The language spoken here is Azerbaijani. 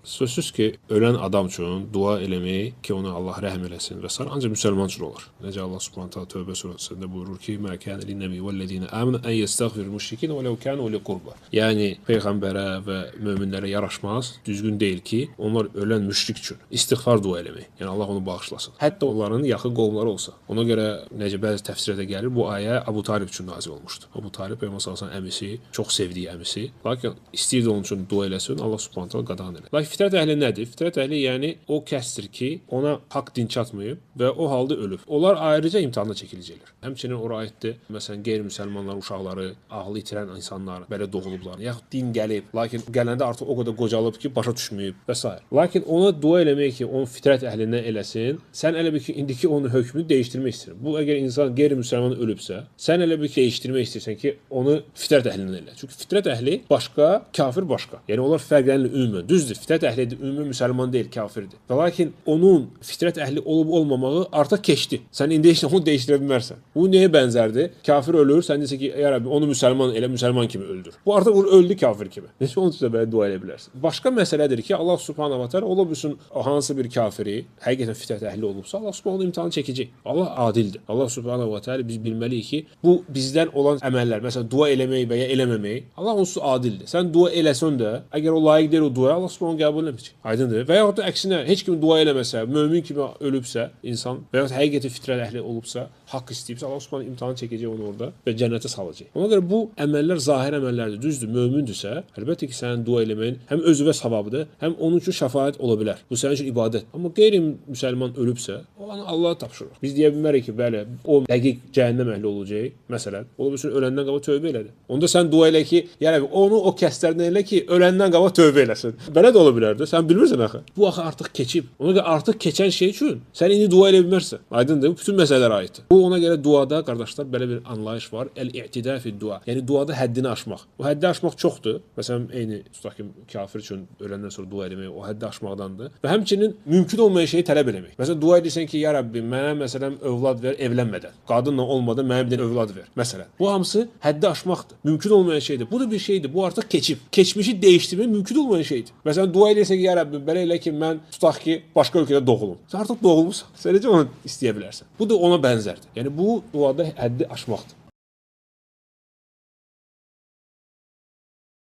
Sözsüz ki, ölən adam üçün dua eləmək ki, ona Allah rəhm eləsin və sair ancaq müsəlman üçün olar. Necə Allah Subhanahu taala Tövbə surəsində buyurur ki: "Mə kana lin-nebi vellezina amanu en yestagfiru müşrikin ve lev kanu uli qurba." Yəni peyğəmbərə və möminlərə yaraşmaz, düzgün deyil ki, onlar ölən müşrik üçün istiğfar dua eləmək. Yəni Allah onu bağışlasın. Hətta onların yaxın qovumları olsa. Ona görə necə bəzi təfsirlərdə gəlir, bu ayə Əbu Talib üçün nazil olmuşdu. Əbu Talib Peyğəmbər sallallahu əleyhi və səlləm əmisi, çox sevdiyi əmisi. Lakin istəyirdi onun üçün dua eləsin, Allah Subhanahu taala qadağan elədi. Lakin fitrət əhli nədir? Fitrət əhli yəni o kəsdir ki, ona haqq din çatmayıb və o halda ölüb. Onlar ayrıca imtahana çəkiləcəklər. Həmçinin ora aiddir. Məsələn, qeyri-müsəlmanların uşaqları, ağlı itirən insanlar belə doğulublar. Yaxud din gəlib, lakin gələndə artıq o qədər qocalıb ki, başa düşməyib və sair. Lakin ona dua eləmək ki, onu fitrət əhlindən eləsin, sən elə bil ki, indiki onun hökmünü dəyişdirmək istəyirsən. Bu əgər insan qeyri-müsəlman ölübsə, sən elə bil ki, dəyişdirmək istəyirsən ki, onu fitrət əhlindən elə. Çünki fitrət əhli başqa, kafir başqa. Yəni onlar fərqlənir ümumən. Düzdür, fitrət əhlidir, ümumi müsəlman deyil, kafirdir. Və lakin onun fitrət əhli olub olmamağı artıq keçdi. Sən indi heç onu dəyişdirə bilmərsən. Bu nəyə bənzərdir? Kafir ölür, sən deyirsən ki, ya Rəbbi, onu müsəlman elə, müsəlman kimi öldür. Bu artıq öldü kafir kimi. Necə onun üçün də belə dua eləyə bilərsən? Başqa məsələdir ki, Allah Subhanahu va Taala ola bilsin hansı bir kafiri həqiqətən fitrət əhli olubsa, Allah Subhanahu imtahanı çəkəcək. Allah adildir. Allah Subhanahu va Taala biz bilməliyik ki, bu bizdən olan əməllər, məsələn dua eləmək və ya eləməmək, Allah onsuz adildir. Sən dua eləsən də, əgər o layiq deyil o duaya, Allah Subhanahu qəbul eləməyəcək. Aydındır? Və yaxud da əksinə heç kim dua eləməsə, mömin kimi ölübsə insan və yaxud həqiqətən fitrət əhli olubsa, haqq istəyibsə, Allah Subhanahu imtahanı çəkəcək onu orada və cənnətə salacaq. Ona görə bu əməllər zahir əməllərdir. Düzdür, mömindirsə, əlbəttə ki, sənin dua eləməyin həm özünə savabdır, həm onun üçün şəfaət ola bilər. Bu sənin üçün ibadət. Amma qeyri-müsəlman ölübsə, o anı Allaha tapşırır. Biz deyə bilmərik ki, bəli, o dəqiq cəhənnəm əhli olacaq. Məsələn, ola bilsin öləndən qabaq tövbə elədi. Onda sən dua elə ki, ya Rəbbi, onu o kəslərdən elə ki, öləndən qabaq tövbə eləsin. Belə də ola bilərdi. Sən bilmirsən axı. Bu axı artıq keçib. Ona görə artıq keçən şey üçün sən indi dua eləyə bilmərsən. Aydındır? Bu bütün məsələlərə aiddir. Bu ona görə duada qardaşlar belə bir anlayış var. El-i'tida fi dua. Yəni duada həddini aşmaq. O həddi aşmaq çoxdur. Məsələn, eyni tutaq ki, kafir üçün öləndən sonra dua eləmək o həddi aşmaqdandır. Və həmçinin mümkün olmayan şeyi tələb eləmək. Məsələn, dua edirsən ki, ya Rəbbi, mənə məsələn övlad ver evlənmədən. Qadınla olmadan mənə bir dənə övlad ver. Məsələn, bu hamısı həddi aşmaqdır. Mümkün olmayan şeydir. Bu da bir şeydir. Bu artıq keçib. Keçmişi dəyişdirmək mümkün olmayan şeydir. Məsələn, dua edirsən ki, ya Rəbbi, belə elə ki, mən tutaq ki, başqa ölkədə doğulum. Sən artıq doğulmusan. Sən necə onu istəyə bilərsən? Bu da ona bənzərdir. Yəni bu duada həddi aşmaqdır.